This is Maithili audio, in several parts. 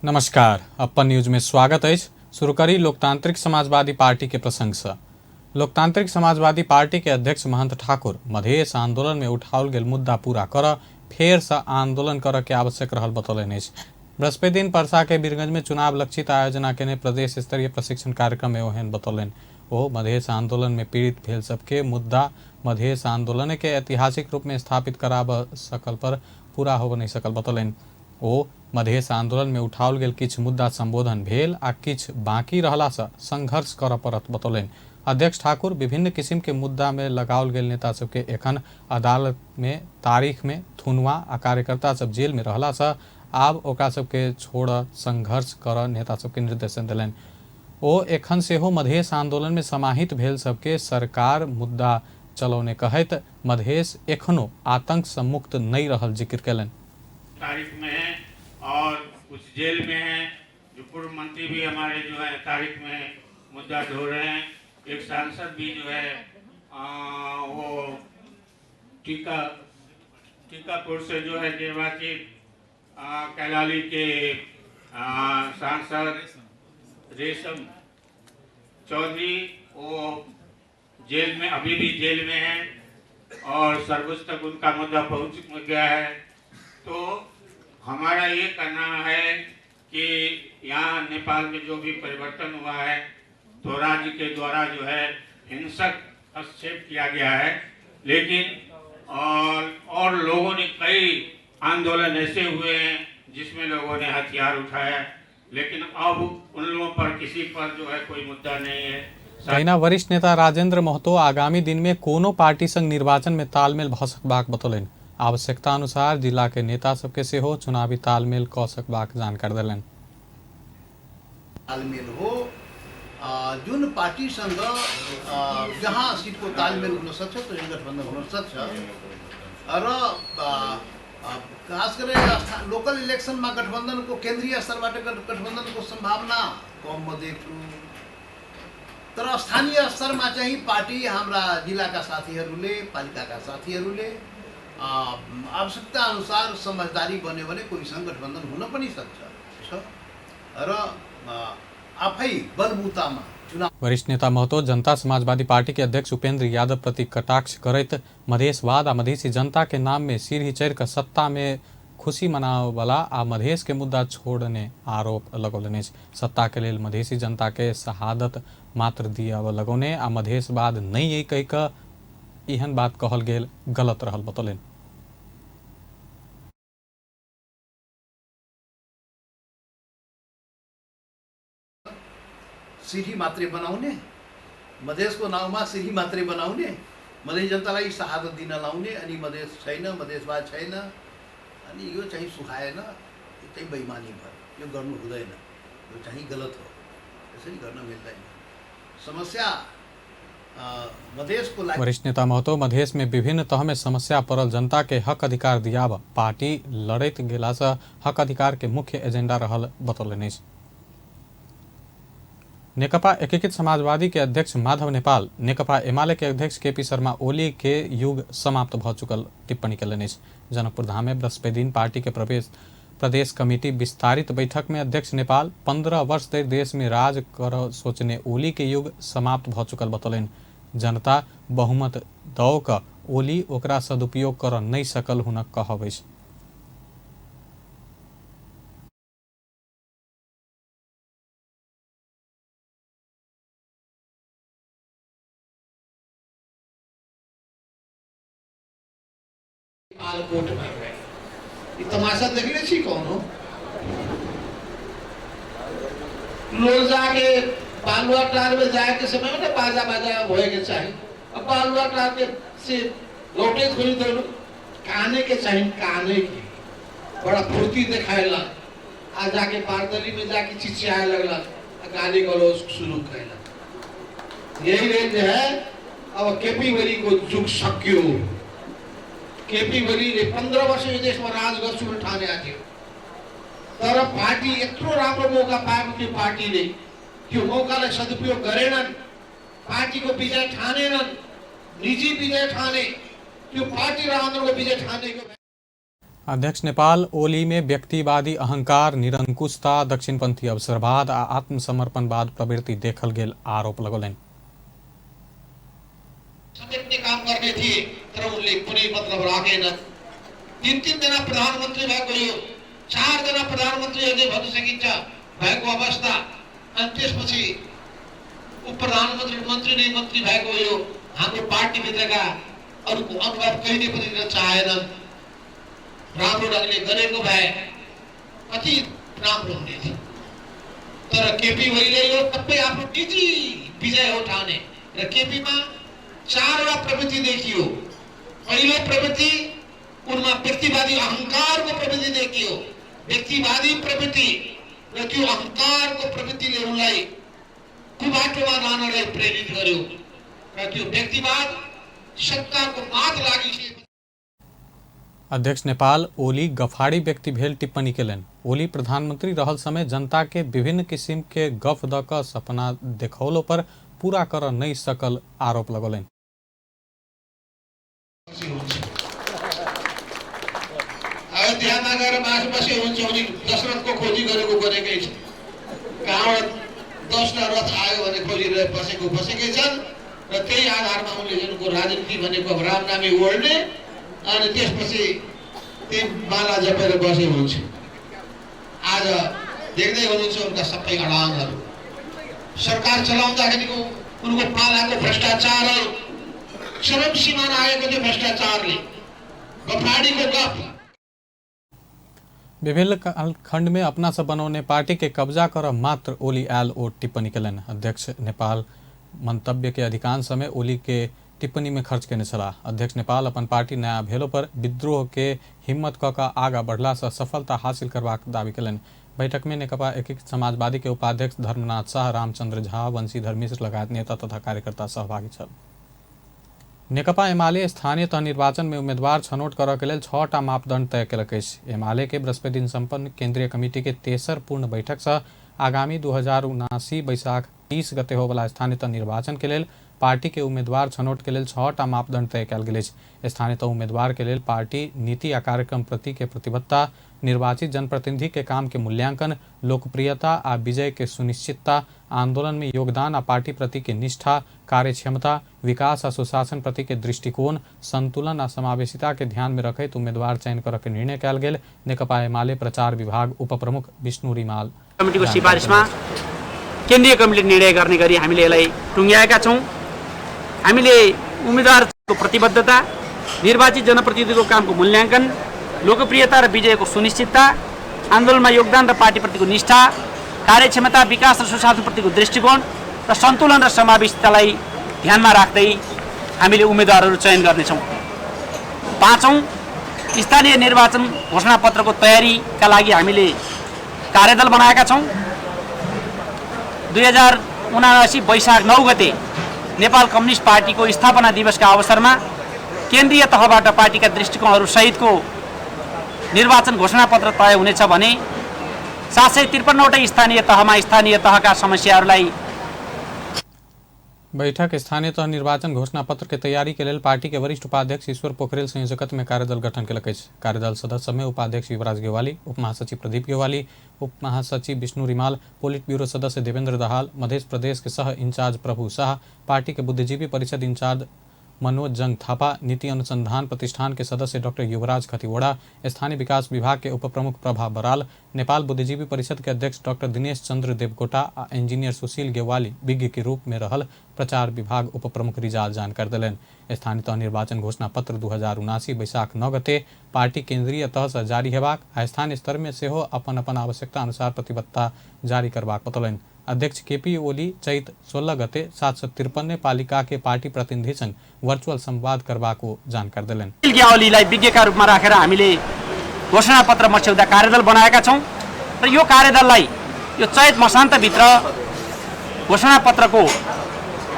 नमस्कार, अपन न्यूज में स्वागत अछि। शुरू करी लोकतांत्रिक समाजवादी पार्टी के प्रसंग से। लोकतांत्रिक समाजवादी पार्टी के अध्यक्ष महंत ठाकुर मधेश आंदोलन में उठाओल गेल मुद्दा पूरा कर फेर से आंदोलन कर के आवश्यक रहल बतौलनि अछि। बृहस्पति दिन परसा के बीरगंज में चुनाव लक्षित आयोजना केने प्रदेश स्तरीय प्रशिक्षण कार्यक्रम में ओहन बतौलनि। ओ मधेश आंदोलन में पीड़ित भेल सबके मुद्दा मधेश आंदोलन के ऐतिहासिक रूप में स्थापित कराब सकल पर पूरा होब नहीं सकल बतौलनि। ओ मधेश आंदोलन में उठाओल गेल किछु मुद्दा संबोधन भेल आ किछु बाकी रहला से संघर्ष करऽ पड़त बतौलनि। अध्यक्ष ठाकुर विभिन्न किसिम के मुद्दा में लगाओल गेल नेता सबके एखन अदालत में तारीख में थुनवा आ कार्यकर्ता सब जेल में रहला से आब ओकरा सबके छोड़ संघर्ष करऽ नेता सबके निर्देशन देलनि। ओ एखन सेहो मधेश आंदोलन में समाहित भेल सबके सरकार मुद्दा चलौने कहैत मधेश एखनो आतंक से मुक्त नहीं रहल जिक्र कयलनि। तारीख में है और कुछ जेल में है, जो पूर्व मंत्री भी हमारे जो है तारीख में मुद्दा ढो रहे हैं। एक सांसद भी जो है वो टीकापुर से जो है निर्वाचित कैलाली के सांसद रेशम चौधरी, वो जेल में अभी भी जेल में है और सर्वोच्च तक उनका मुद्दा पहुंच गया है। तो हमारा ये कहना है कि यहाँ नेपाल में जो भी परिवर्तन हुआ है तो राज्य के द्वारा जो है हिंसक हस्तक्षेप किया गया है, लेकिन और लोगों ने कई आंदोलन ऐसे हुए हैं जिसमें लोगों ने हथियार उठाया, लेकिन अब उन लोगों पर किसी पर जो है कोई मुद्दा नहीं है। तहिना वरिष्ठ नेता राजेंद्र महतो आगामी दिन में कोनो पार्टी संग निर्वाचन में तालमेल भ सकबाक बतौलनि। आवश्यकता अनुसार जिला के नेता सबके सेहो चुनावी तालमेल क सकबाक जानकारी देलनि। तालमेल हो, जुन पार्टीसँग जहाँ सिटको तालमेल हुन सक्छ त्यो गठबन्धन हुन सक्छ र खास गरी लोकल इलेक्सनमा गठबन्धनको केन्द्रीय स्तरबाट गठबन्धनको सम्भावना कम म देख्छु, तर स्थानीय स्तरमा चाहिँ पार्टी हाम्रा जिल्लाका साथीहरूले, पालिकाका साथीहरूले आवश्यकता अनुसार समझदारी बन्यो भने कोहीसँग गठबन्धन हुन पनि सक्छ र आफै बलबुतामा चुनाव। वरिष्ठ नेता महतो जनता समाजवादी पार्टी के अध्यक्ष उपेंद्र यादव प्रति कटाक्ष करैत मधेशवाद आ मधेसी जनता के नाम में सीढ़ी चढ़ि कऽ सत्ता में खुशी मनाबऽवला आ मधेश के मुद्दा छोड़ने आरोप लगौलनि अछि। सत्ता के लेल मधेसी जनता के शहादत मात्र दियाबऽ लगौने आ मधेशवाद नहि अइ कहि कऽ एहन बात कहल गेल गलत रहल बतौलनि। सिँढी मात्रै बनाउने, मधेसको नाउँमा सिँढी मात्रै बनाउने, मधेस जनतालाई शहादत दिन लाउने अनि मधेस छैन, मधेसवाद छैन, अनि यो चाहिँ सुहाएन, यो चाहिँ बेइमानी भयो, यो गर्नु हुँदैन, यो चाहिँ गलत हो, यसरी गर्न मिल्दैन। समस्या मधेसको लागि। वरिष्ठ नेता महतो मधेश में विभिन्न तह में समस्या पड़ल जनता के हक अधिकार दियाब पार्टी लड़ैत गेला से हक अधिकार के मुख्य एजेंडा रहल बतौलनि अछि। नेकपा एकीकृत समाजवादी के अध्यक्ष माधव नेपाल नेकपा एमाले के अध्यक्ष केपी शर्मा ओली के युग समाप्त भ चुकल टिप्पणी कयलनि अछि। जनकपुर धाम में बृहस्पति दिन पार्टी के प्रदेश कमिटी विस्तारित बैठक में अध्यक्ष नेपाल 15 वर्ष धरि देश में राज कर सोचने ओली के युग समाप्त भ चुकल बतौलनि। जनता बहुमत दऽ कऽ ओली ओकरा सदुपयोग कर नहि सकल हुनक कहब अछि। आलकोट में ई तमाशा देखले छी कोनो लोग जाके बालुआ टार में जाए के समय में ना बाजा बाजा होए के चाही। अब बालुआ टार के से लौटे थोड़ी देर काने के चाही, काने के बड़ा फुर्ती दिखाएला आ जाके बारदली में जाके चिचियाए लगला आ गाली गलौज शुरू कैला। यही रेल जो है अब केपी ओली को जुग सकियो। केपी ओलीले 15 वर्ष यो देशमा राज गर्छु भनेर ठानेको थियो, तर पार्टी यत्रो राम्रो मौका पाएको थियो, पार्टीले त्यो मौकालाई सदुपयोग गरेनन्, पार्टीको विजय ठानेनन्, निजी विजय ठाने, त्यो पार्टी र आन्दोलनको विजय ठानेको। अध्यक्ष नेपाल ओली में व्यक्तिवादी अहंकार, निरंकुशता, दक्षिणपंथी अवसरवाद आ आत्मसमर्पणवाद प्रवृत्ति देखल गेल आरोप लगौलनि। समेट्ने काम गर्ने थिए, तर उनले कुनै मतलब राखेन। 3-3 जना प्रधानमन्त्री भएको, यो 4 जना प्रधानमन्त्री अझै भन्न सकिन्छ भएको अवस्था, अनि त्यसपछि उप प्रधानमन्त्री मन्त्री नै मन्त्री भएको यो हाम्रो पार्टीभित्रका अरूको अनुभव कहिले पनि लिन चाहेनन्। राम्रो ढङ्गले गरेको भए कति राम्रो हुने थियो, तर केपी ओलीले यो सबै आफ्नो निजी विजय हो ठाने र केपीमा 4वटा प्रवृत्ति देखियो। पहिलो प्रवृत्ति उनमा व्यक्तिवादी अहंकारको प्रवृत्ति देखियो, व्यक्तिवादी प्रवृत्ति, र त्यो अहंकारको प्रवृत्तिले उनलाई कुबाटोमा लानलाई प्रेरित गर्यो र त्यो व्यक्तिवाद सत्ताको मात लागिसकेपछि अध्यक्ष नेपाल ओली गफाड़ी व्यक्ति भेल टिप्पणी केलनि। ओली प्रधानमंत्री रहल समय जनता के विभिन्न किसिम के गफ द क सपना देखौलो पर पूरा कर नहीं सकल आरोप लगौलनि। अयोध्यामा गएर बासबासी हुन्छ भने दशरथको खोजी गरेको गरेकै छ, कहाँबाट 10टा रथ आयो भने खोजिरहेर बसेको बसेकै छन् र त्यही आधारमा उनले उनको राजनीति भनेको अब रामनामी ओढ्ने अनि त्यसपछि त्यही माला जपेर बसे हुन्छ। आज देख्दै हुनुहुन्छ उनका सबै अडानहरू, सरकार चलाउँदाखेरिको उनको पालाको भ्रष्टाचारहरू चरम सीमामा आएको थियो। भ्रष्टाचारले गफाडीको गफ। विभिन्न कालखंड में अपना सब बनौने पार्टी के कब्जा कर मात्र ओली आयल ओ टिप्पणी केलनि। अध्यक्ष नेपाल मंतव्य के अधिकांश समय ओली के टिप्पणी में खर्च केने छलाह। अध्यक्ष नेपाल अपन पार्टी नया भेलो पर विद्रोह के हिम्मत क क आगा बढ़ला से सफलता हासिल करबाक दावी केलनि। बैठक में नेकपा एकीकृत समाजवादी के उपाध्यक्ष धर्मनाथ शाह, रामचंद्र झा, वंशीधर मिश्र लगायत नेता तथा कार्यकर्ता सहभागी छल। नेकपा एमाले स्थानीय तह निर्वाचन में उम्मीदवार छनौट करऽ के लेल 6टा मापदंड तय केलक अछि। एमाले के बृहस्पति दिन संपन्न केंद्रीय कमिटी के तेसर पूर्ण बैठक से आगामी 2079 बैसाख 30 गते होवला स्थानीय तह निर्वाचन के लेल पार्टी के उम्मीदवार छनौट के लेल 6टा मापदंड तय कयल गेल अछि। स्थानीय तह उम्मीदवार के लेल पार्टी नीति आ कार्यक्रम प्रति के प्रतिबद्धता, निर्वाचित जनप्रतिनिधि के काम के मूल्यांकन, लोकप्रियता आ विजय के सुनिश्चितता, आंदोलन में योगदान आ पार्टी प्रति के निष्ठा, कार्यक्षमता, विकास आ सुशासन प्रति के दृष्टिकोण, संतुलन आ समावेशिता के ध्यान में रखैत उम्मीदवार चयन करऽ के निर्णय कयल गेल। नेकपा एमाले प्रचार विभाग उपप्रमुख विष्णु रिमाल कमिटीको सिफारिसमा केन्द्रीय कमिटीले निर्णय गर्ने गरी हामीले यसलाई टुङ्ग्याएका छौँ। हामीले उम्मेदवारको प्रतिबद्धता, निर्वाचित जनप्रतिनिधिको कामको मूल्याङ्कन, लोकप्रियता र विजयको सुनिश्चितता, आन्दोलनमा योगदान र पार्टीप्रतिको निष्ठा, कार्यक्षमता, विकास र सुशासनप्रतिको दृष्टिकोण र सन्तुलन र समावेशितालाई ध्यानमा राख्दै हामीले उम्मेदवारहरू चयन गर्नेछौँ। पाँचौँ, स्थानीय निर्वाचन घोषणापत्रको तयारीका लागि हामीले कार्यदल बनाएका छौँ। 2079 वैशाख 9 गते नेपाल कम्युनिस्ट पार्टीको स्थापना दिवसका अवसरमा केन्द्रीय तहबाट पार्टीका दृष्टिकोणहरू सहितको निर्वाचन घोषणापत्र तय हुनेछ भने 753वटै स्थानीय तहमा स्थानीय तहका समस्याहरूलाई बैठक स्थानीय तह निर्वाचन घोषणा पत्र के तैयारी के लेल पार्टी के वरिष्ठ उपाध्यक्ष ईश्वर पोखरेल संयोजकत्व में कार्यदल गठन केलक अछि। कार्यदल सदस्य में उपाध्यक्ष युवराज गेवाली, उप महासचिव प्रदीप गेवाली, उप महासचिव विष्णु रिमाल, पोलिट ब्यूरो सदस्य देवेंद्र दहाल, मध्य प्रदेश के सह इंचार्ज प्रभु शाह, पार्टी के बुद्धिजीवी परिषद इंचार्ज मनोज जंग थापा, नीति अनुसंधान प्रतिष्ठान के सदस्य डॉक्टर युवराज खतिवड़ा, स्थानीय विकास विभाग के उप प्रमुख प्रभा बराल, नेपाल बुद्धिजीवी परिषद के अध्यक्ष डॉक्टर दिनेश चंद्र देवकोटा आ इंजीनियर सुशील गेवाली विज्ञ के रूप में रहल प्रचार विभाग उप प्रमुख रिजाल जानकारी देलनि। स्थानीय तह निर्वाचन घोषणा पत्र 2079 बैसाख 9 गते पार्टी केंद्रीय तह से जारी हेबाक आ स्थानीय स्तर में सेहो अपन अपन आवश्यकता अनुसार प्रतिबद्धता जारी करबाक बतौलनि। अध्यक्ष केपी ओली चैत 16 गते 753 पालिका के पार्टी प्रतिनिधि संग वर्चुअल संवाद करबाक जानकारी देलनि। ग्यावलीलाई विज्ञका रूपमा राखेर हामीले घोषणापत्र मस्यौदा कार्यदल बनाएका छौँ र यो कार्यदललाई यो चैत मसान्तभित्र घोषणापत्रको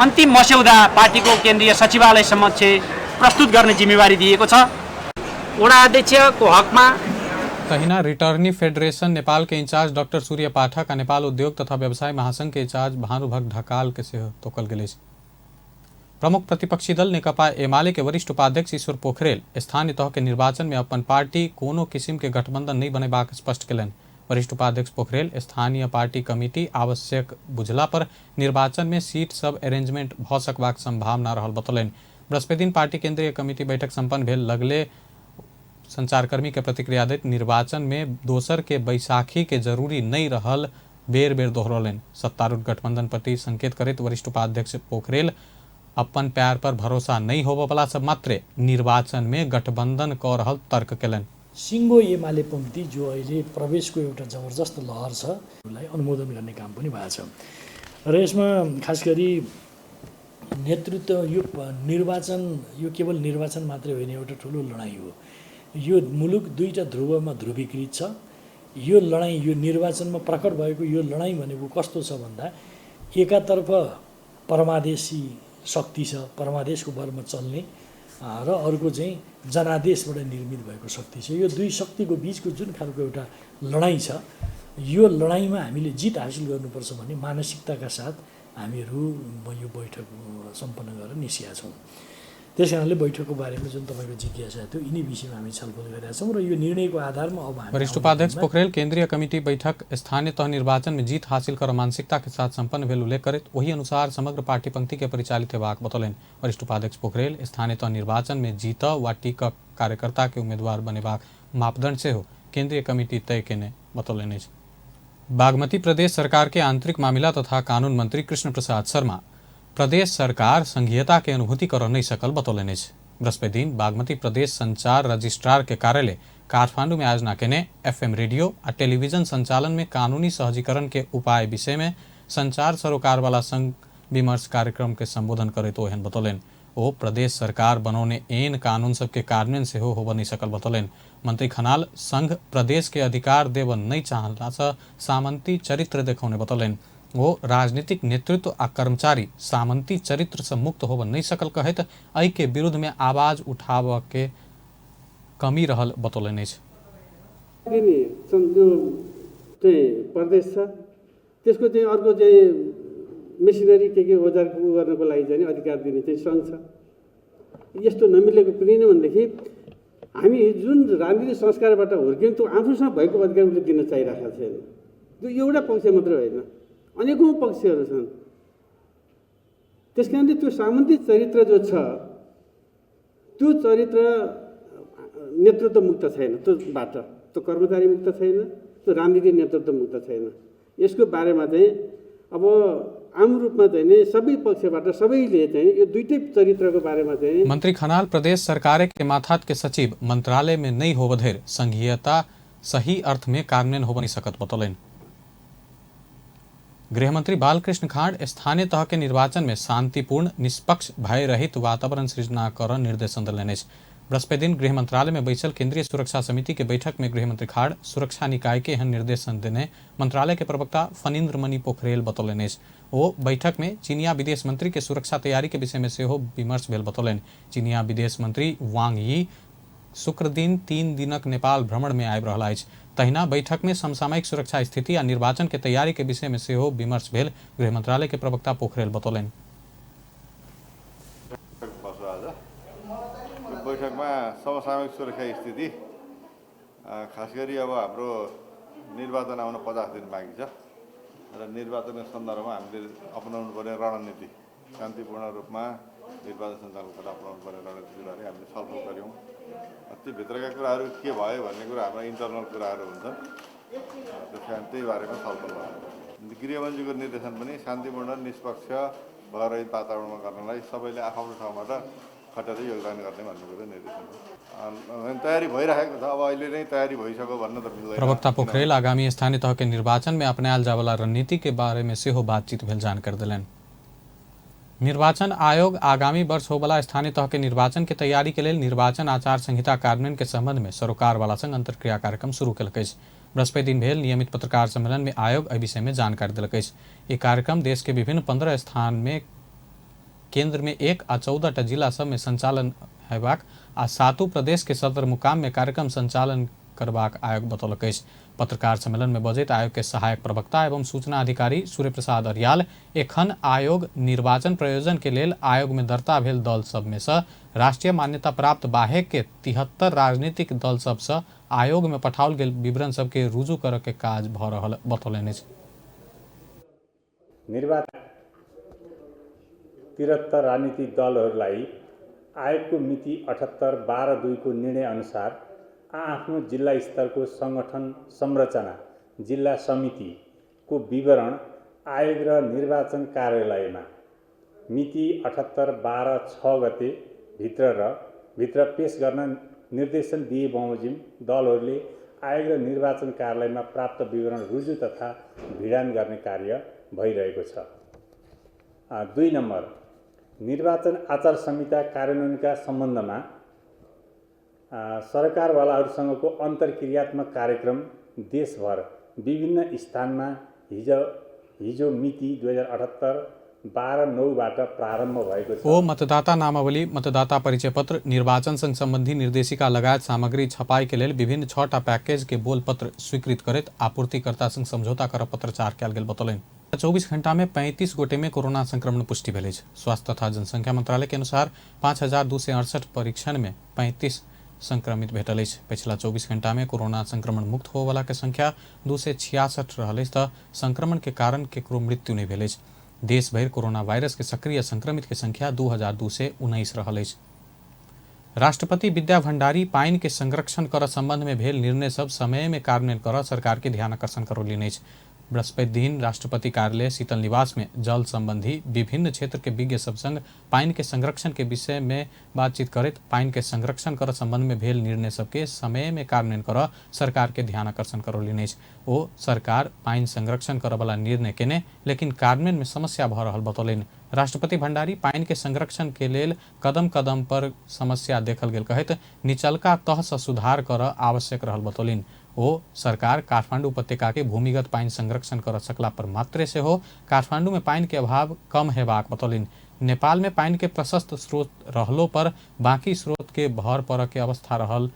अन्तिम मस्यौदा पार्टीको केन्द्रीय सचिवालय समक्ष प्रस्तुत गर्ने जिम्मेवारी दिएको छ। वडा अध्यक्षको हकमा तहिना रिटर्नी फेडरेशन नेपाल के इंचार्ज डॉक्टर सूर्य पाठक आ नेपाल उद्योग तथा व्यवसाय महासंघ के इंचार्ज भानुभक्त ढकाल के सेहो तोकल गेल अछि। प्रमुख प्रतिपक्षी दल नेकपा एमाले के वरिष्ठ उपाध्यक्ष ईश्वर पोखरेल स्थानीय तह के निर्वाचन में अपन पार्टी कोनो किसिम के गठबंधन नहीं बनेबाक स्पष्ट केलनि। वरिष्ठ उपाध्यक्ष पोखरेल स्थानीय पार्टी कमिटी आवश्यक बुझला पर निर्वाचन में सीट सब अरेंजमेंट भ सकबाक संभावना रहल बतौलनि। बृहस्पति दिन पार्टी केंद्रीय कमिटी बैठक संपन्न भेल लगले संचारकर्मी के प्रतिक्रिया दैत निर्वाचन में दोसर के बैसाखी के जरूरी नहीं रहल बेर बेर दोहरौलनि। सत्तारूढ़ गठबंधन प्रति संकेत करैत वरिष्ठ उपाध्यक्ष पोखरेल अपन पैर पर भरोसा नहीं होबऽ सब मात्रे निर्वाचन में गठबंधन क रहल तर्क केलनि। सिङ्गो एमाले पङ्क्ति जो अहिले प्रवेशको एउटा जबरजस्त लहर छ उसलाई अनुमोदन गर्ने काम पनि भएको छ र यसमा खास गरी नेतृत्व यो निर्वाचन यो केवल निर्वाचन मात्रै होइन, एउटा ठुलो लडाइँ हो। यो मुलुक दुईटा ध्रुवमा ध्रुवीकृत छ। यो लडाइँ यो निर्वाचनमा प्रकट भएको यो लडाइँ भनेको कस्तो छ भन्दा एकातर्फ परमादेशी शक्ति छ, परमादेशको बलमा चल्ने, र अर्को चाहिँ जनादेशबाट निर्मित भएको शक्ति छ। यो दुई शक्तिको बिचको जुन खालको एउटा लडाइँ छ, यो लडाइँमा हामीले जित हासिल गर्नुपर्छ भन्ने मानसिकताका साथ हामीहरू यो बैठक सम्पन्न गरेर निस्किएका छौँ। त्यस कारणले बैठकको बारेमा जुन तपाईँको जिज्ञासा थियो यिनै विषयमा हामी छलफल गरेका छौँ र यो निर्णयको आधारमा अब हामी वरिष्ठ उपाध्यक्ष पोखरेल केंद्रीय कमिटी बैठक स्थानीय तह निर्वाचन में जीत हासिल कर मानसिकता के साथ संपन्न भेल उल्लेख करैत वही अनुसार समग्र पार्टी पंक्ति के परिचालित हेबाक बतौलनि। वरिष्ठ उपाध्यक्ष पोखरेल स्थानीय तह निर्वाचन में जीत वा टिक कार्यकर्ता के उम्मीदवार बनेबाक मापदंड सेहो केंद्रीय कमिटी तय केने बतौलनि अछि। बागमती प्रदेश सरकार के आंतरिक मामिला तथा कानून मंत्री कृष्ण प्रसाद शर्मा प्रदेश सरकार संघीयता के अनुभूति कर नहीं सकल बतौलनि अछि। बृहस्पति दिन बागमती प्रदेश संचार रजिस्ट्रार के कार्यालय काठमांडू में आयोजना केने एफएम रेडियो आ टेलीविजन संचालन में कानूनी सहजीकरण के उपाय विषय में संचार सरोकारवाला संघ विमर्श कार्यक्रम के संबोधन करैत ओ एहन बतौलनि। ओ प्रदेश सरकार बनौने एन कानून सबके कार्यान्वयन सेहो होबऽ नहीं सकल बतौलनि। मंत्री खनाल संघ प्रदेश के अधिकार देबऽ नहीं चाहला से सामंती चरित्र देखौने बतौलनि। वो राजनीतिक नेतृत्व आ कर्मचारी सामंती चरित्र से मुक्त होबऽ नहीं सकल कहैत एहि के विरुद्ध में आवाज उठाबऽ के कमी रहल बतौलनि अछि। जो चाहिँ प्रदेश छ त्यसको चाहिँ अर्को चाहिँ मेसिनरी के औजार गर्नको लागि चाहिँ अधिकार दिने चाहिँ सङ्घ छ। यस्तो नमिलेको कुनै नै भनेदेखि हामी जुन राजनीतिक संस्कारबाट हुर्क्यौँ त्यो आफूसँग भएको अधिकार उसले दिन चाहिरहेको छैन। त्यो एउटा पक्ष मात्रै होइन, अनेकौँ पक्षहरू छन्। त्यस कारणले त्यो सामन्ती चरित्र जो छ त्यो चरित्र नेतृत्व मुक्त छैन, त्योबाट त्यो कर्मचारी मुक्त छैन, त्यो राजनीतिक नेतृत्व मुक्त छैन। यसको बारेमा चाहिँ अब आम रूपमा चाहिँ नि सबै पक्षबाट सबैले चाहिँ यो दुईटै चरित्रको बारेमा चाहिँ मंत्री खनाल प्रदेश सरकार के माथात के सचिव मंत्रालय में नहीं होबधेर संघीयता सही अर्थ में कार्यान्वयन हो नहीं सकत बतौलनि। गृहमंत्री बालकृष्ण खांड स्थानीय तह के निर्वाचन में शांतिपूर्ण निष्पक्ष भय रहित वातावरण सृजना कर निर्देशन देलनि अछि। बृहस्पति दिन गृह मंत्रालय में बैसल केंद्रीय सुरक्षा समिति के बैठक में गृहमंत्री खाड़ सुरक्षा निकाय के एहन निर्देशन देने मंत्रालय के प्रवक्ता फणीन्द्र मणि पोखरेल बतौलनि अछि। ओ बैठक में चीनिया विदेश मंत्री के सुरक्षा तैयारी के विषय में सेहो विमर्श भेल बतौलनि। चीनिया विदेश मंत्री वांग यी शुक्र दिन 3 दिनक नेपाल भ्रमण में आबि रहल अछि। तहिना बैठक में समसामयिक सुरक्षा स्थिति आ निर्वाचन के तैयारी के विषय में सेहो विमर्श भेल गृह मंत्रालय के प्रवक्ता पोखरेल बतौलनि। बैठकमा समसामयिक सुरक्षा स्थिति खास गरी अब हाम्रो निर्वाचन आउन 50 दिन बाँकी छ र निर्वाचनको सन्दर्भमा हामीले अपनाउनु पर्ने रणनीति, शान्तिपूर्ण रूपमा निर्वाचन सञ्चालन गरेर अपनाउनु पर्ने रणनीतिबारे हामीले छलफल गऱ्यौँ। ती भित्रका कुराहरू के भयो भन्ने कुरा हाम्रो इन्टरनल कुराहरू हुन्छन्, त्यस कारण त्यही बारेमा छलफल भयो। गृहमन्त्रीको निर्देशन पनि शान्तिपूर्ण निष्पक्ष भयरहित वातावरणमा गर्नलाई सबैले आफ्नो ठाउँबाट खटेर योगदान गर्ने भन्ने कुरो निर्देशन हो। तयारी भइरहेको छ, अब अहिले नै तयारी भइसक्यो भन्न त मिल्दैन। प्रवक्ता पोखरेल आगामी स्थानीय तह के निर्वाचन में अपनायल जावला रणनीति के बारे में सेहो बातचीत भेल जानकारी देलनि। निर्वाचन आयोग आगामी वर्ष होबला स्थानीय तह के निर्वाचन के तैयारी के लेल निर्वाचन आचार संहिता कार्यान्वयन के संबंध में सरोकारवाला संग अंतर्क्रिया कार्यक्रम शुरू केलक अछि। बृहस्पति दिन भेल नियमित पत्रकार सम्मेलन में आयोग एहि विषय में जानकारी देलक अछि। ई कार्यक्रम देश के विभिन्न 15 स्थान में केंद्र में 1 आ 14 जिला सब में संचालन हेबाक आ 7 प्रदेश के सदर मुकाम में कार्यक्रम संचालन करबाक आयोग बतौलक अछि। पत्रकार सम्मेलन में बजैत आयोग के सहायक प्रवक्ता एवं सूचना अधिकारी सूर्य प्रसाद अर्याल एखन आयोग निर्वाचन प्रयोजन के लेल आयोग में दर्ता भेल दल सब में से राष्ट्रीय मान्यता प्राप्त बाहेक के 73 राजनीतिक दल सब से आयोग में पठाओल गेल विवरण सबके रुजू करऽ के काज भऽ रहल बतौलनि अछि। निर्वाचन 73 राजनीतिक दलहरूलाई आयोगको मिति 78/12/2 को निर्णय अनुसार आफ्नो जिल्ला स्तरको सङ्गठन संरचना जिल्ला समितिको विवरण आयोग र निर्वाचन कार्यालयमा मिति 78/12/6 गते भित्र पेश गर्न निर्देशन दिए बमोजिम दलहरूले आयोग र निर्वाचन कार्यालयमा प्राप्त विवरण रुजु तथा भिडान गर्ने कार्य भइरहेको छ। 2 नम्बर निर्वाचन आचार संहिता कार्यान्वयनका सम्बन्धमा सरकारवालाहरूसँगको अन्तर्क्रियात्मक कार्यक्रम देशभर विभिन्न स्थानमा हिजो मिति 2078/12/9 बाट प्रारम्भ भएको छ। ओ मतदाता नामावली, मतदाता परिचय पत्र, निर्वाचन संग संबंधी निर्देशिका लगायत सामग्री छपाई के लेल विभिन्न 6टा पैकेज के बोलपत्र स्वीकृत करैत आपूर्तिकर्ता संग समझौता कर पत्रचार कयल गेल बतौलनि। 24 घंटा में 35 गोटे में कोरोना संक्रमण पुष्टि भेल अछि। स्वास्थ्य तथा जनसंख्या मंत्रालय के अनुसार 5268 परीक्षण में 35 संक्रमित भेटल अछि। पछिला 24 घंटा में कोरोना संक्रमण मुक्त होवला के संख्या 266 रहल अछि तऽ संक्रमण के कारण केकरो मृत्यु नहि भेल अछि। देश भरि कोरोना वायरस के सक्रिय संक्रमित के संख्या 2219 रहल अछि। राष्ट्रपति विद्या भंडारी पानि के संरक्षण कर संबंध में भेल निर्णय सब समय में कार्यान्वयन कर सरकार के ध्यान आकर्षण करौलनि अछि। बृहस्पति दिन राष्ट्रपति कार्यालय शीतल निवास में जल संबंधी विभिन्न क्षेत्र के विज्ञ सब संग पानि के संरक्षण के विषय में बातचीत करैत पानि के संरक्षण कर संबंध में भेल निर्णय सबके समय में कार्यान्वयन कर सरकार के ध्यान आकर्षण करौलनि अछि। ओ सरकार पानि संरक्षण करऽवला निर्णय केने लेकिन कार्यान्वयन में समस्या भऽ रहल बतौलनि। राष्ट्रपति भंडारी पानि के संरक्षण के लेल कदम कदम पर समस्या देखल गेल कहैत निचलका तह से सुधार करऽ आवश्यक रहल बतौलनि। ओ सरकार काठमांडू उपत्यका के भूमिगत पानि संरक्षण कर सकला पर मात्रे सेहो काठमांडू में पानि के अभाव कम हेबाक बतौलनि। नेपाल में पानि के प्रशस्त स्रोत रहलो पर बाकी स्रोत के भर पर के अवस्था रहल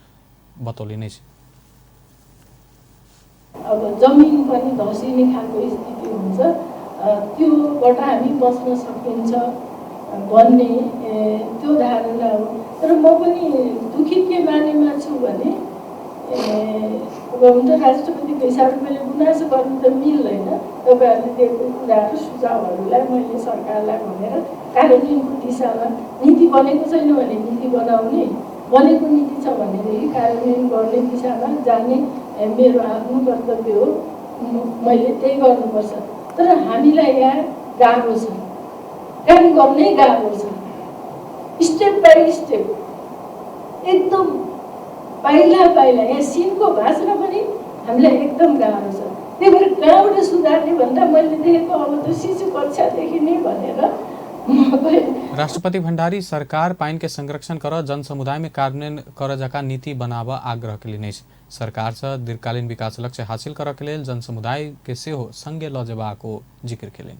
बतौलनि अछि। अब जमिन पनि धसिने खालको स्थिति हुन्छ, त्योबाट हामी बच्न सकिन्छ भन्ने त्यो धारणा हो। तर म पनि दुखी के बारेमा छु भने अब हुन त राष्ट्रपतिको हिसाबले मैले गुनासो गर्नु त मिल्दैन, तपाईँहरूले दिएको कुराहरू सुझावहरूलाई मैले सरकारलाई भनेर कार्यान्वयनको दिशामा नीति बनेको छैन भने नीति बनाउने, बनेको नीति छ भनेदेखि कार्यान्वयन गर्ने दिशामा जाने मेरो आफ्नो कर्तव्य हो, मैले त्यही गर्नुपर्छ। तर हामीलाई यहाँ गाह्रो छ, काम गर्नै गाह्रो छ। स्टेप बाई स्टेप एकदम पाइला पाइला यहाँ सिनको भाँच्न पनि हामीलाई एकदम गाह्रो छ। त्यही भएर कहाँबाट सुधार्ने भन्दा मैले देखेको अब त शिशु कक्षादेखि नै भनेर। राष्ट्रपति भंडारी सरकार पानि के संरक्षण कर जनसमुदाय में कार्यान्वयन कर जका नीति बनाब आग्रह केलनि अछि। सरकार से दीर्घकालीन विकास लक्ष्य हासिल करऽ के लेल जनसमुदाय के सेहो संगे लऽ जेबाक ओ जिक्र केलनि।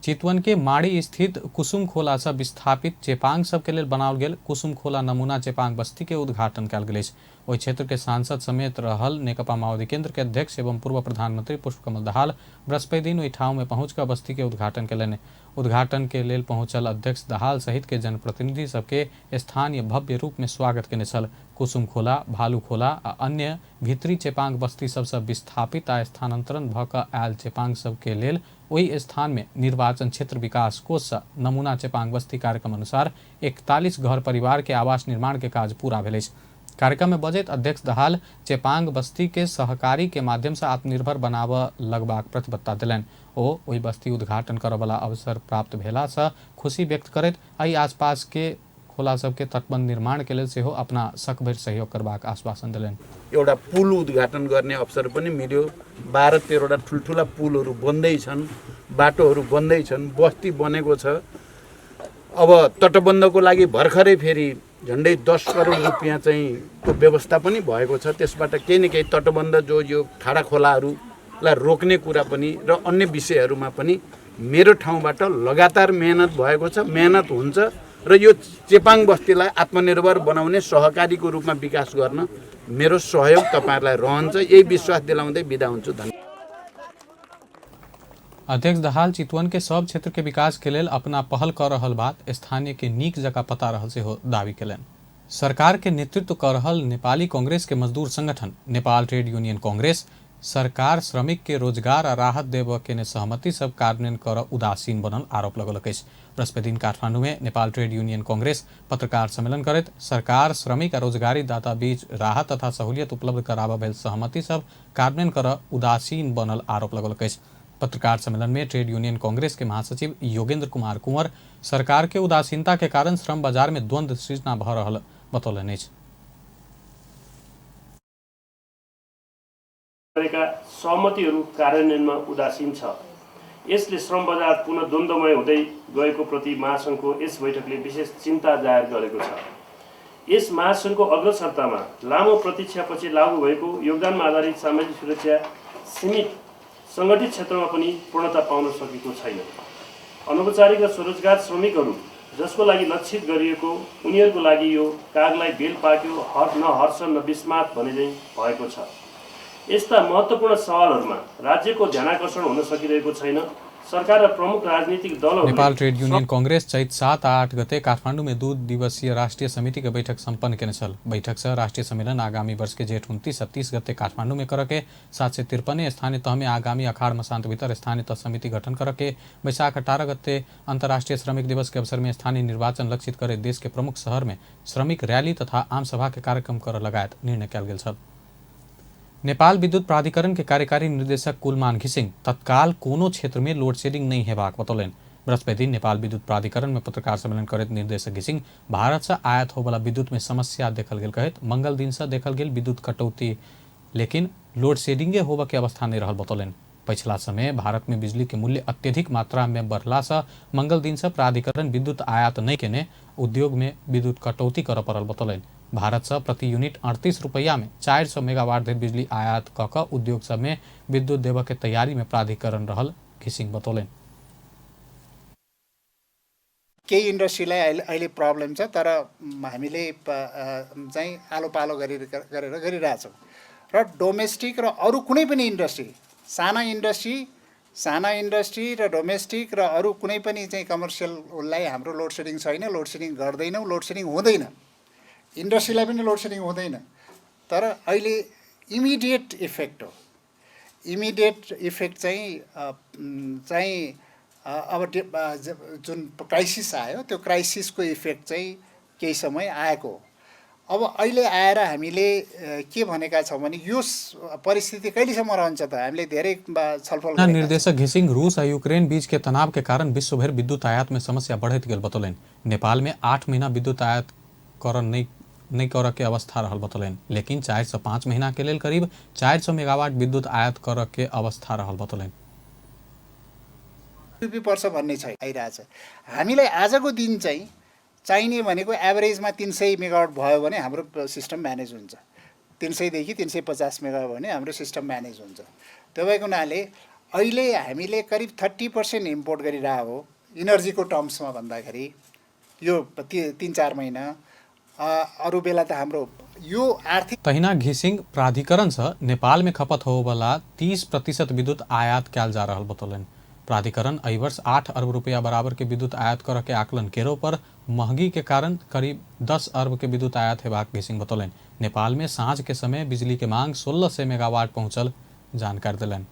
चितवन के माड़ी स्थित कुसुम खोला से विस्थापित चेपांग सबके लेल बनाओल गेल कुसुम खोला नमूना चेपांग बस्ती के उद्घाटन कयल गेल अछि। ओहि क्षेत्र के सांसद समेत रहल नेकपा माओवादी केंद्र के अध्यक्ष एवं पूर्व प्रधानमंत्री पुष्पकमल दाहाल बृहस्पति दिन ओहि ठाउँ में पहुँच कऽ बस्ती के उद्घाटन केलनि। उद्घाटन के लेल पहुँचल अध्यक्ष दाहाल सहित के जनप्रतिनिधि सबके स्थानीय भव्य रूप में स्वागत केने छल। कुसुम खोला, भालू खोला आ अन्य भीतरी चेपांग बस्ती सबसँ विस्थापित आ स्थानांतरण भऽ कऽ आयल चेपांग सबके लेल ओहि स्थान में निर्वाचन क्षेत्र विकास कोष से नमूना चेपांग बस्ती कार्यक्रम अनुसार 41 घर परिवार के आवास निर्माण के काज पूरा भेल अछि। कार्यक्रम में बजैत अध्यक्ष दाहाल चेपांग बस्ती के सहकारी के माध्यम से आत्मनिर्भर बनाबऽ लगबाक प्रतिबद्धता देलनि। ओ ओहि बस्ती उद्घाटन करऽवला अवसर प्राप्त भेला से खुशी व्यक्त करैत एहि आसपास के खोला सबके तटबंध निर्माण के लेल सेहो अपना सकभरि सहयोग करबाक आश्वासन देलनि। एउटा पुल उद्घाटन गर्ने अवसर पनि मिल्यो। 12-13वटा ठुल्ठुला पुलहरू बन्दैछन्, बाटोहरू बन्दैछन्, बस्ती बनेको छ। अब तटबन्धको लागि भर्खरै फेरि झन्डै 10 करोड रुपियाँ चाहिँ को व्यवस्था पनि भएको छ। त्यसबाट केही न केही तटबन्ध जो यो ठाडा खोलाहरूलाई रोक्ने कुरा पनि र अन्य विषयहरूमा पनि मेरो ठाउँबाट लगातार मेहनत भएको छ, मेहनत हुन्छ र यो चेपाङ बस्तीलाई आत्मनिर्भर बनाउने सहकारीको रूपमा विकास गर्न मेरो सहयोग तपाईहरुलाई रहन्छ, यही विश्वास दिलाउँदै बिदा हुन्छु। धन्यवाद। अध्यक्ष दाहाल चितवन के सब क्षेत्र के विकास के लेल अपना पहल कर रहल बात स्थानीय के नीक जगह पता रहल से हो दावी केलनि। सरकार के नेतृत्व कर रहल नेपाली कांग्रेस के मजदूर संगठन नेपाल ट्रेड यूनियन कांग्रेस सरकार श्रमिक के रोजगार आ राहत देव के सहमति सब कार्यान्वयन कर उदासीन बनल आरोप लगौलक अछि। बृहस्पति दिन काठमांडू में नेपाल ट्रेड यूनियन कांग्रेस पत्रकार सम्मेलन करैत सरकार श्रमिक आ रोजगारी दाता बीच राहत तथा सहूलियत उपलब्ध कराबऽ भेल सहमति सब कार्यान्वयन कर उदासीन बनल आरोप लगौलक अछि। पत्रकार सम्मेलन में ट्रेड यूनियन कांग्रेस के महासचिव योगेंद्र कुमार कुंवर सरकार के उदासीनता के कारण श्रम बाजार में द्वंद्व सृजना भऽ रहल बतौलनि अछि। गरेका सहमतिहरू कार्यान्वयनमा उदासीन छ। यसले श्रम बजार पुनः द्वन्द्वमय हुँदै गएको प्रति महासङ्घको यस बैठकले विशेष चिन्ता जाहेर गरेको छ। यस महासङ्घको अग्रसरतामा लामो प्रतीक्षापछि लागू भएको योगदानमा आधारित सामाजिक सुरक्षा सीमित सङ्गठित क्षेत्रमा पनि पूर्णता पाउन सकेको छैन। अनौपचारिक र स्वरोजगार श्रमिकहरू जसको लागि लक्षित गरिएको उनीहरूको लागि यो कागलाई बेल पाक्यो हर न हर्ष न विस्मात भने चाहिँ भएको छ। यस्ता महत्त्वपूर्ण सवालहरूमा राज्यको ध्यानाकर्षण हुन सकिरहेको छैन। सरकार र प्रमुख राजनीतिक दलहरू। नेपाल ट्रेड यूनियन कांग्रेस चैत 7 आ 8 गते काठमांडू में 2 दिवसीय राष्ट्रीय समिति के बैठक संपन्न केने छल। बैठक से राष्ट्रीय सम्मेलन आगामी वर्ष के जेठ 29 आ 30 गते काठमांडू में करके 753 स्थानीय तह में आगामी अखाड़ मसांत भीतर स्थानीय तह समिति गठन करके वैशाख 18 गते अंतर्राष्ट्रीय श्रमिक दिवस के अवसर में स्थानीय निर्वाचन लक्षित करे देश के प्रमुख शहर में श्रमिक रैली तथा आम सभा के कार्यक्रम कर लगायत निर्णय कयल गेल छल। नेपाल विद्युत प्राधिकरण के कार्यकारी निर्देशक कुलमान घिसिंग तत्काल कोनो क्षेत्र में लोड शेडिंग नहीं हेबाक बतौलनि। बृहस्पति दिन नेपाल विद्युत प्राधिकरण में पत्रकार सम्मेलन करैत निर्देशक घिसिंग भारत से आयात होबला विद्युत में समस्या देखल गेल कहैत मंगल दिन से देखल गेल विद्युत कटौती लेकिन लोड शेडिंगे होबऽ के अवस्था नहीं रहल बतौलनि। पछिला समय भारत में बिजली के मूल्य अत्यधिक मात्रा में बढ़ला से मंगल दिन से प्राधिकरण विद्युत आयात नहीं केने उद्योग में विद्युत कटौती करऽ पड़ल बतौलनि। भारत से प्रति यूनिट 38 रुपया में 400 मेगावाट धरि बिजली आयात कऽ कऽ उद्योग सब में विद्युत देबऽ के तैयारी में प्राधिकरण रहल घिसिंग बतौलनि। केही इन्डस्ट्रीलाई अहिले प्रब्लम छ, तर हामीले चाहिँ आलो पालो गरेर गरिरहेछौँ र डोमेस्टिक र अरू कुनै पनि इन्डस्ट्री, साना इन्डस्ट्री र डोमेस्टिक र अरू कुनै पनि चाहिँ कमर्सियललाई हाम्रो लोड सेडिङ छैन, लोड सेडिङ गर्दैनौँ, लोड सेडिङ हुँदैन, इन्डस्ट्रीलाई पनि लोड सेडिङ हुँदैन। तर अहिले इमिडिएट इफेक्ट हो, इमिडिएट इफेक्ट चाहिँ चाहिँ अब जुन क्राइसिस आयो त्यो क्राइसिसको इफेक्ट चाहिँ केही समय आएको हो। अब अहिले आएर हामीले के भनेका छौँ भने यो परिस्थिति कहिलेसम्म रहन्छ त हामीले धेरै छलफल। निर्देशक घिसिंग रूस आ यूक्रेन बीच के तनाव के कारण विश्वभर विद्युत आयात में समस्या बढ़ैत गेल बतौलनि। नेपाल में 8 महीना विद्युत आयात कर नहीं कर के अवस्था रहल बतौलनि, लेकिन 4 से 5 महीना के लेल करीब 400 मेगावाट विद्युत आयात कर के अवस्था रहल बतौलनि। पर्छ भन्ने छैन आइरहेछ। हामीलाई आजको दिन चाहिँ चाहिने भनेको एभरेजमा 300 मेगावाट भयो भने हाम्रो सिस्टम म्यानेज हुन्छ, 300 देखि 350 मेगावाट भने हाम्रो सिस्टम म्यानेज हुन्छ। त्यो भएको हुनाले अहिले हामीले करिब 30% इम्पोर्ट गरिरहेको हो इनर्जीको टर्म्समा भन्दाखेरि यो 3-4 महिना, अरू बेला त हाम्रो यो आर्थिक। तहिना घिसिंग प्राधिकरण से नेपाल में खपत होवला 30% विद्युत आयात कयल जा रहल बतौलनि। प्राधिकरण एहि वर्ष 8 अरब रुपया बराबर के विद्युत आयात कर के आकलन केरो पर महंगी के कारण करीब 10 अरब के विद्युत आयात हेबाक घिसिंग बतौलनि। नेपाल में साँझ के समय बिजली के मांग 1600 मेगावाट पहुंचल जानकारी दिलनि।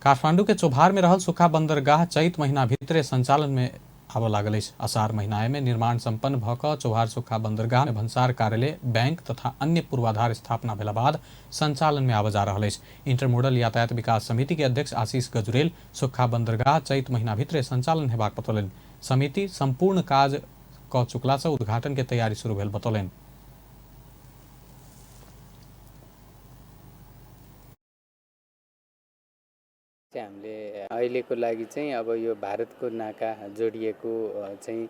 काठमांडू के चौभार में रहल सुखा बंदरगाह चैत महीना भीतरे संचालन में आबऽ लागल अछि। असार महीना में निर्माण संपन्न भऽ कऽ चौभार सुखा बंदरगाह में भन्सार कार्यालय, बैंक तथा अन्य पूर्वाधार स्थापना भेला बाद संचालन में आबऽ जा रहल अछि। इंटरमोडल यातायात विकास समिति के अध्यक्ष आशीष गजुरेल सुखा बंदरगाह चैत महीना भीतरे संचालन हेबाक बतौलनि। समिति संपूर्ण काज कऽ चुकला से उद्घाटन के तैयारी शुरू भेल बतौलनि। हामीले अहिलेको लागि चाहिँ अब यो भारतको नाका जोडिएको चाहिँ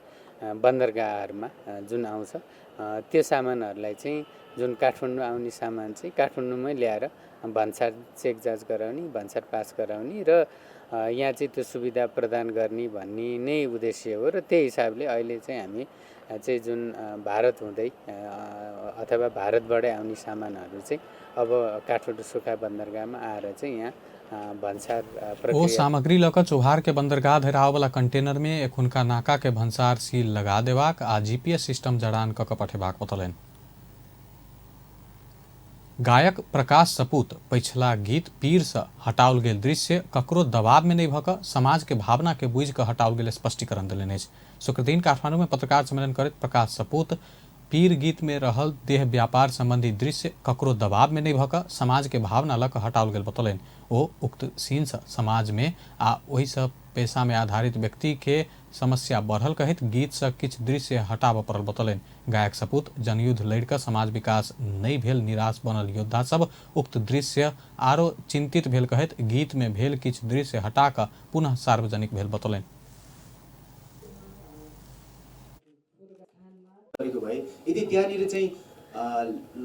बन्दरगाहहरूमा जुन आउँछ त्यो सामानहरूलाई चाहिँ जुन काठमाडौँ आउने सामान चाहिँ काठमाडौँमै ल्याएर भन्सार चेक जाँच गराउने, भन्सार पास गराउने र यहाँ चाहिँ त्यो सुविधा प्रदान गर्ने भन्ने नै उद्देश्य हो। र त्यही हिसाबले अहिले चाहिँ हामी चाहिँ जुन भारत हुँदै अथवा भारतबाटै आउने सामानहरू चाहिँ अब काठमाडौँ सुखा बन्दरगाहमा आएर चाहिँ यहाँ भन्सार ओ सामग्री लऽ कऽ चौहार के बंदरगाह धरि आबयवला कंटेनर में एखुनका नाका के भन्सार सील लगा देबाक आ जीपीएस सिस्टम जड़ान कऽ कऽ पठेबाक बतौलनि। गायक प्रकाश सपूत पछिला गीत पीर से हटाओल गेल दृश्य ककरो दबाव में नहीं भऽ कऽ समाज के भावना के बुझि कऽ हटाओल गेल स्पष्टीकरण देलनि अछि। शुक्रदिन काठमांडू में पत्रकार सम्मेलन करैत प्रकाश सपूत पीर गीत में रहल देह व्यापार संबंधी दृश्य ककरो दबाव में नहीं भऽ कऽ समाज के भावना लऽ कऽ हटाओल गेल बतौलनि। ओ उक्त सीन से समाज में आ ओहिसँ पेशा में आधारित व्यक्ति के समस्या बढ़ल कहैत गीत से किछु दृश्य हटाबऽ पड़ल बतौलनि। गायक सपूत जनयुद्ध लड़ि कऽ समाज विकास नहि भेल निराश बनल योद्धा सब उक्त दृश्य आरो चिंतित भेल कहैत गीत में भेल किछु दृश्य हटा कऽ पुनः सार्वजनिक भेल बतौलनि। भए यदि त्यहाँनिर चाहिँ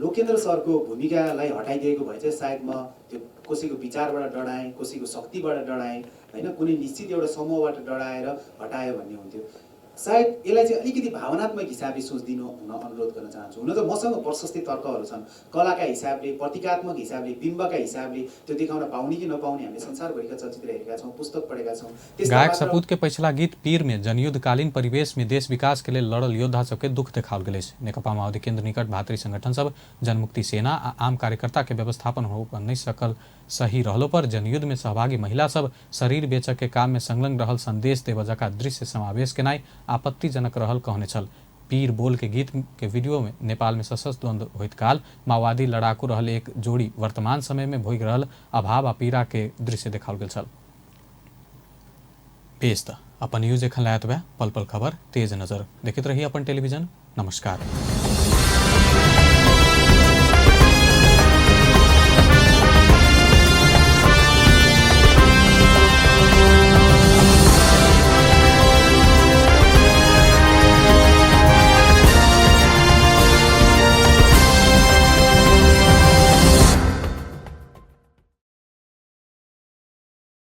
लोकेन्द्र सरको भूमिकालाई हटाइदिएको भए चाहिँ सायद म त्यो कसैको विचारबाट डढाएँ, कसैको शक्तिबाट डढाएँ होइन, कुनै निश्चित एउटा समूहबाट डढाएर हटायो भन्ने हुन्थ्यो। सायद यसलाई चाहिँ अलिकति भावनात्मक हिसाबले सोचिदिनु हुन अनुरोध गर्न चाहन्छु। हुन त मसँग प्रशस्तै तर्कहरू छन्, कलाका हिसाबले, प्रतीकात्मक हिसाबले, बिम्बका हिसाबले त्यो देखाउन पाउने कि नपाउने हामीले संसारभरिका चलचित्र हेरेका छौँ, पुस्तक पढेका छौँ। गायक सपूत के पछिला गीत पीर में जनयुद्धकालीन परिवेश में देश विकास के लेल लड़ल योद्धा सबके दुख देखाओल गेल अछि। नेकपा माओवादी केन्द्र निकट भातृ संगठन सब जनमुक्ति सेना आ आम कार्यकर्ता के व्यवस्थापन हो नहीं सकल सही रहलो पर जनयुद्ध में सहभागी महिला सब शरीर बेचक के काम में संलग्न रहल संदेश देव जका दृश्य समावेश केनाइ आपत्तिजनक रहल कहने छल। पीर बोल के गीत के वीडियो में नेपाल में सशस्त्र द्वंद्व होइत काल माओवादी लड़ाकू रहल एक जोड़ी वर्तमान समय में भोगि रहल अभाव आ पीड़ा के दृश्य देखाओल गेल छल। पेश त अपन न्यूज एखन लायत पल पल खबर तेज नजर देखैत रही अपन टेलीविजन। नमस्कार।